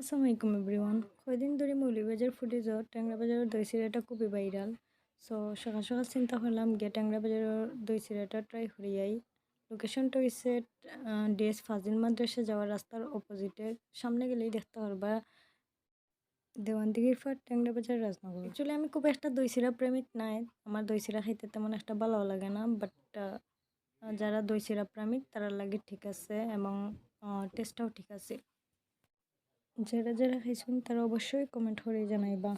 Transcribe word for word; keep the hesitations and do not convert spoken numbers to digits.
আসসালামু আলাইকুম এভরিওয়ান। কয়দিন ধরি মৌলভীবাজার ফুটেজও ট্যাংরা বাজারর দই চিড়াটা খুবই ভাইরাল। সো সকাল সকাল চিন্তা করলাম গিয়া ট্যাংরা বাজারর দই চিড়াটা ট্রাই করি আই। লোকেশনটা হইছে ডিএস ফাজিল মাদ্রাসা যাওয়ার রাস্তার অপোজিটে। সামনে গেলেই দেখতে পারবা দেওয়ানদিঘির ফাট ট্যাংরা বাজার রাজনগর। অ্যাকচুয়ালি আমি খুব একটা দই চিড়া প্রেমিক নাই, আমার দই চিড়া খাইতে তেমন একটা ভালো লাগে না, বাট যারা দই চিড়া প্রেমিক তারার লাগি ঠিক আছে এবং টেস্টটাও ঠিক আছে। যারা যারা খাইছইন তারা অবশ্যই কমেন্ট করি জানাইবা।